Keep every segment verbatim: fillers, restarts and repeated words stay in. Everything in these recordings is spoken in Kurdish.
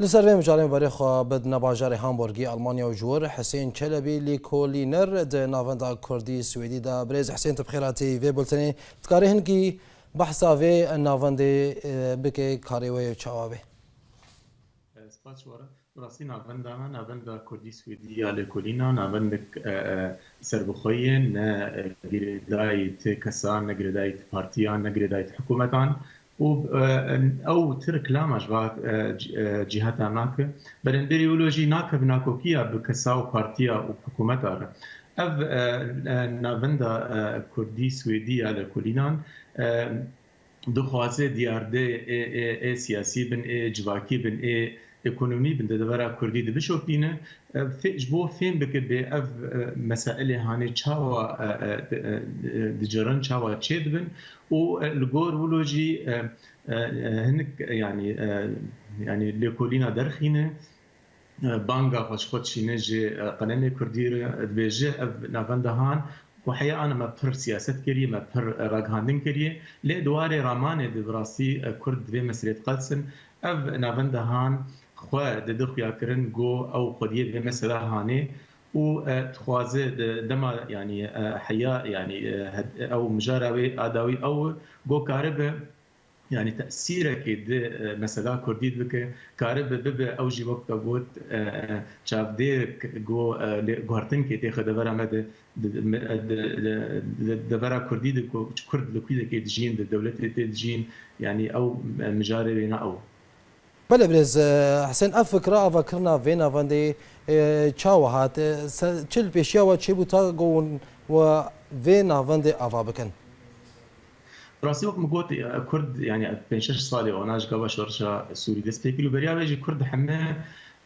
Li ser vê mijarê berê xwe bidine bajarê Hamburgî Almanya û ji wir Husên Çelebî, lêkolîner di navenda Kurdî Swêdî de. Birêz Husên, tu bi xêr hatî vê bultenê. Dikarî hinkî behsa vê navendê, e, bike, karê wê çawa be? Spas ji we re. Bi rastî navenda me, navenda Kurdî Swêdî ya lêkolîna, navendek, e, e, serbixwe ye, ne, e, girêdayî ti kesan, ne girêdayî ti partiyan, ne girêdayî ti hikûmetan. Û, e, ew ti reklama ji va, e, c-, e, cîheta nake. Berhemdêrî wilo jî nakeve nakokiya bi kesa û partiya û hikûmeta re. Ev, e, e, navenda, e, Kurdî Swêdî ya lêkolînan, e, dixwaze diyardê ê, ê, ê siyasî bin, ê civakî bin, ê ekonomî bin di devera Kurdî de bişopîne. E, fê-, ji bo fêm bike bê ev, e, mesailê hanê çawa, e, e, di, e, e, dicerin, çawa çêdibin û, e, li gor wilo jî, e, e, e, hinik, yanî, e, yanî lêkolîna derxîne, e, banga xwe ji xwe dişîne ji, e, qelemê Kurdî re, dibêje ev navenda han ku heya ana me pir siyaset kiriye, me pir ragihandin kiriye. Lê di warê ramanê de bi rastî, e, Kurd di vê meselê diqelsin. Ev navenda han xwe dide xuyakirin ku ew xwediyê vê mesela hanê û, e, dixwaze di dema, yanî, e, heya, yanî, e, hed-, ew mijara wê a dawî ew ku karibe, yanî tesîrekê di, e, mesela Kurdî dibike, karibe bibe ew jî wek te got, e, çavdêrek ku, e, lê guhertinkê têxe devera me de, di, me, e, di, di, di, devera Kurdî de ku Kurd li kûdekê dijîn, di dewletê tê dijîn, yanî ew, e, mijarê wê ne ew. Belê birêz, e, Husên, ev fikra avakirina vê navendê, e, çawa hat? E, se-, çi li pêşiya we çêbû ta ku hûn we vê navendê ava bikin? Rastî wek min got, e, Kurd, yanî pênc şeş salê wana ji gava şoreşa Sûrî dest pê kir û beriya wê jî Kurd heme,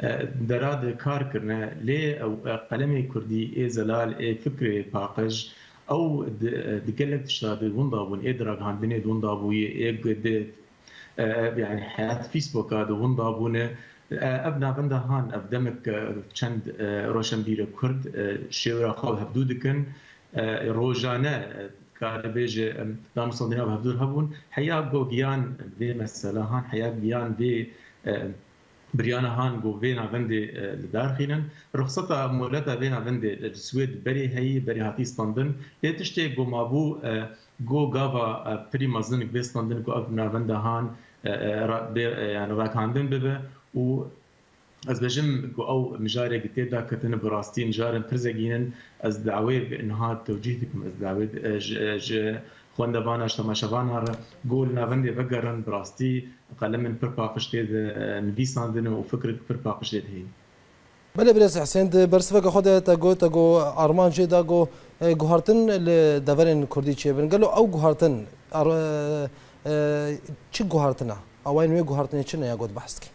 e, dera de kar kirine. Lê ew, e, qelemê Kurdî ê zelal, ê fikrê paqij, ew di, e, di gelek tişta de winda bûn, ê di ragihandinê de winda bûye, ê di, e, e, yanî heyat Facebooka de winda bûne. E, ev navenda han, ev demek, e, çend, e, roşenbîrê Kurd, e, şêwra xwe hevdû dikin. E, rojane, e, kare bêje, em, danûstandina bi hevdûr hebûn. Heya ku giyan vê mesela han, heya giyan vê, e, biryana han ku vê navendê, e, li dar xînin. Ruxseta moleta vê navendê li Swêd berê heyî, berê hatî standin. Lê tiştê ku mabû, e, ku gava, e, pirî mezin bê standin ku ev navenda han, e, e, ra-, bê, e, yani ragihandin bibe û Ez bêjim ku ew mijarê ku tê daketine bi rastî mijarên pir zengîn in. Ez dawê bi niha tewcîh dikim. Ez dawê, e, ji, e, ji xwendevana, ji temaşevana re ku li navendê vegerin, bi rastî qelemên pir paqij tê de, e, nivîsandine û fikrek pir paqij tê de heye. Belê birêz Husên, di bersiveke xwe de te got, te got armanc jê da ku, e, guhartin li deverên Kurdî çêbin. Gelo ew guhartin, ar-, e, e, çi guhartin e? Awayên wê guhartinê çi ne ya ku tu behs dikî?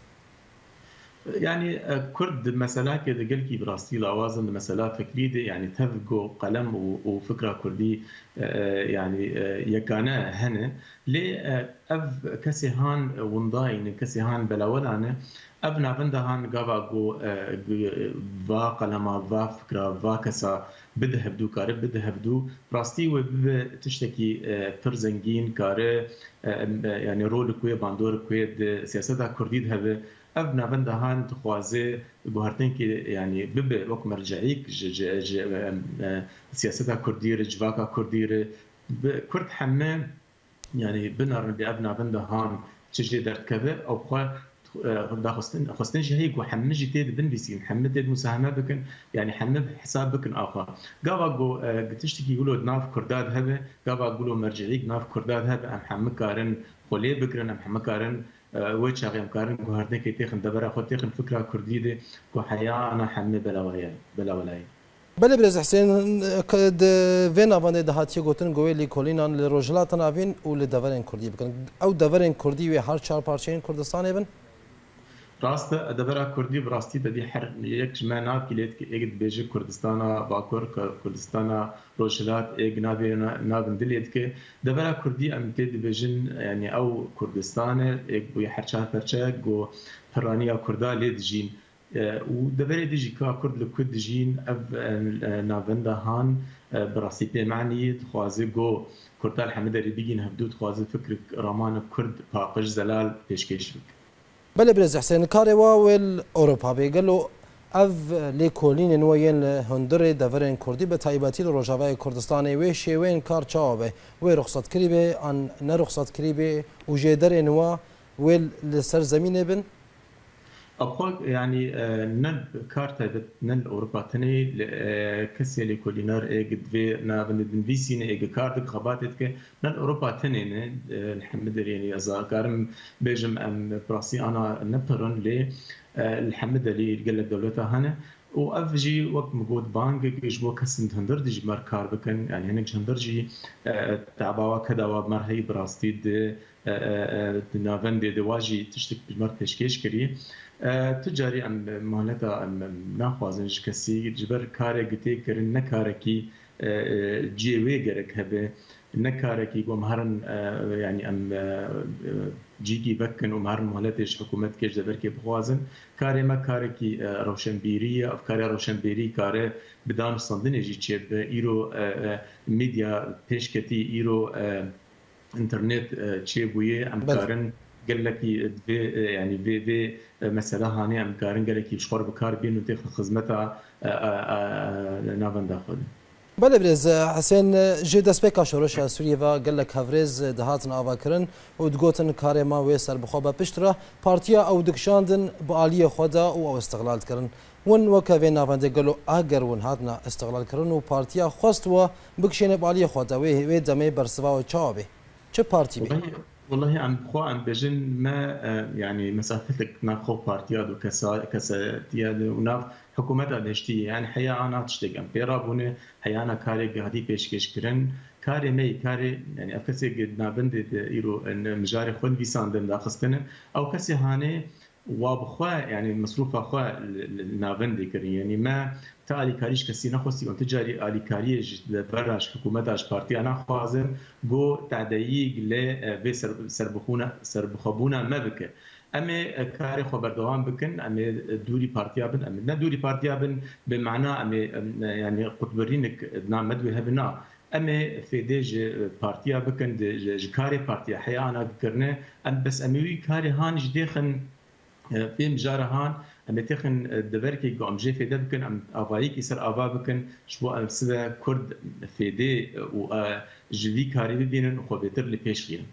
Yanî, e, Kurd di meselakê de gelkî bi rastî lawaz in, di mesela fikrî de, yanî tev ku qelem û, û fikra Kurdî, e, e, yanî, e, yekane hene. Lê, e, ev kesê han windayî ne, kesê han belawela ne. Ev navenda han gava ku, e, gu-, va qelema, va fikra, va kesa bide hevdû, kare bide hevdû, rastî wê bibe tiştekî, e, pir zengîn, kare, e, em, e, yanî rolik wê, bandorik wê di siyaseta Kurdî de hebe. Ev navenda han dixwaze guhertinkê, yanî bibe wek merceîk ji, ji, ji, em, e, siyaseta Kurdî re, civaka Kurdî re. Bi Kurd heme, yanî binerin bi ev navenda han çi jê derdikeve, ew xwe, e, daxistin, xwestin jî heye ku heme jî tê de binivîsîn, heme tê de musaheme bikin, yanî heme hesab bikin axa. Gava ku, e, tiştekî wilo di nav Kurda de hebe, gava ku wilo merceîk di nav Kurda de hebe, em heme karin xwe lê bigirin, em heme karin, e, wê çaxê em karin guhertinkê têxin devera xwe, têxin fikra Kurdî de ku heya ana heme belawelayê, belawelayê. Belê birêz Husên, k-, di vê navendê de hatiye gotin ku wê lêkolînan li Rojhilata Navîn û li deverên Kurdî bikin. Ew deverên Kurdî wê her çar parçeyên Kurdistanê bin? Rast e, devera Kurdî bi rastî te dî her yek ji me navkî lê dike, êk dibêje Kurdistana Bakur, Ku-, Kurdistana Rojhilat, êk navê na-, navin dilê dike. Devera Kurdî em tê dibêjin, yanî ew Kurdistan e, êk bûye her çar perçe, ku piraniya Kurda lê dijîn. E, û deverê din jî ka Kurd li ku dijîn, ev, e, e, navenda han, e, bi rastî pê manî ye, dixwaze ku Kurda li hemî derê bigihîn hevdû, dixwaze fikrek, ramanê Kurd paqij, zelal pêşkêş bike. Belê birêz Husên, karê wa wê li Ewropa bê. Gelo ev lêkolînên we yên li hundirê deverên Kurdî, bi taybetî li Rojavayê Kurdistanê, wê şêweyên kar çawa be? Wê ruxsetkirî be an ne ruxsetkirî be û jêderên wa wê li ser zemînê bin? Ev xwe, yanî, e, ne kar taybet, ne li Ewropa tenê, li, e, kesê lêkolîner ê gi divê navendê dinivîsîne, ê gi kar dike, xebatê dike, ne li Ewropa tenê ne, e, li hemî derê, yanî ez karim bêjim, em bi rastî ana ne pir in, lê, e, li hemî derê gelek dewleta hene. Û ev jî wek min got bangek ji bo kesên di hundir de jî mer kar bikin, yanî hinek ji hundir jî, e, teba wa, keda wa mer heyî bi rastî di e, e, e, di navendê de wa jî tiştek ji me re pêşkêş kirî. E, tu carî em muhleta em, em naxwazin ji kesî, ji ber karek tê kirin, ne karekî, e, e, cihê wê gerek hebe, ne karekî ku em herin, e, yanî em, e, e, cîkî vekin û em herin muhletê ji hikûmetkê, ji deverkê bixwazin. Karê me karekî, e, rewşenbîrî ye. Ev karê rewşenbîrî kare bi danûstandinê jî çêbibe. Îro, e, e, medya pêşketî, îro, e, înternet, e, çêbûye, em Belê. karin gelekî vê, e, yanî vê, vê, e, mesela hanê em karin gelekî ji xwe re bi kar bînin û têxin xizmeta, e, e, e, navenda xwe de. Belê birêz, e, Husên, e, ji destpêka şoreşa Sûriyê ve gelek hevrêz, e, dihatin avakirin û digotin karê me wê serbixwe be. Piştre partiya ew dikişandin bi aliyê xwe de û ew îstiqlal dikirin. Win weke vê navendê gelo eger win hatina îstiqlalkirin û partiya xwest we bikişêne bi aliyê xwe de, wê, wê demê bersiva we çawa bê? Çi partî bê? Wellahî, wellahî em xwe em bêjin me, e, yanî mesafetek nav xwe partiya de û kesa-, kesetiya de û nav hikûmeta de hiştî ye. Yanî heya ana tiştek em pê rabûne, heya ana karê gihatî pêşkêş kirin. Karê me yê, karê, yanî ev kesê di navendê de îro, e, mijarê xwe nivîsandin, daxistine. Ew kesê hanê wa bi xwe, yanî mesrûfa xwe li, li, li navendê kirin. Yanî me ti alîkarî ji kesî nexwestî û em ti carî alîkariyê ji devera, ji hikûmeta, ji partiya naxwazin, ku tadeyî li, e, vê ser-, serbixûna-, serbixwebûna me bike. Em ê, e, karê xwe berdewam bikin, em ê, e, dûrî partiya bin, em ê ne dûrî partiya bin, bi mana em ê, em, e, yanî qutbirînik di nav me de wê hebe na. Em ê fêdê ji, e, partiya bikin, di, ji, ji karê partiya heya ana kirine, em bes em ê wî karê han jî dêxin. E, vê mijara han, em ê têxin, e, deverkê ku em jê fêde bikin, em avayekî ser ava bikin, ji bo em sibe Kurd fêdê, e, û, e, ji vî karî bibînin û xwe bêtir li pêş xînin.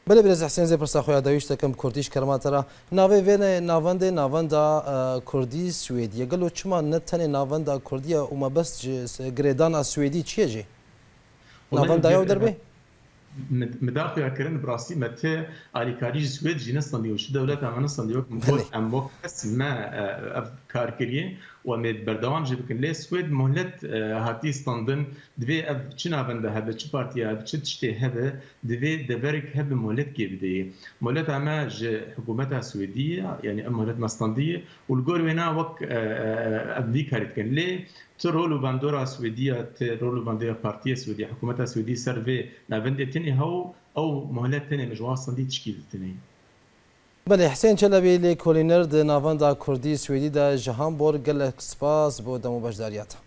Belê birêz Husên, zê pirsa xwe ya dawî ji te kim bi kurdî ji kerema te re. Navê vê ne-, navendê navenda, e, kurdî Swêdî ye. Gelo çima ne tenê navenda kurdî ye û mebest ji s-, girêdana Swêdî çi ye jî? Wellahî Navenda ya ge-, derbê? Min, min da xuya kirin, bi rastî me ti alîkarî ji Swêd jî nestandî û ji dewleta me nestandî. Wek min got, Belê. em wek kes me, e, ev kar kiriye û em ê berdewam jî bikin. Lê Swêd muhlet, e, hatî standin, divê ev çi navende hebe, çi partiya hebe, çi tiştê hebe, divê deverek hebe muhlet kê bideyê. Muhleta me ji hikûmeta Swêdî ye, yanî ev muhlet me standî ye û li gor wêna wek, e, e, e, em vî karî dikin. Lê Ti rol û bandora Swêdiya, ti rol û bandora Partiya Swêdiya, hikûmeta Swêdî ser vê navendê tenê hew, ew muhlet tenê min ji wan standî tişkî li tenê. Belê, Husên Çelebî, lêkolîner di navenda Kurdî Swêdî de ji Hamburg, gelek spas bo dem û beşdariya te.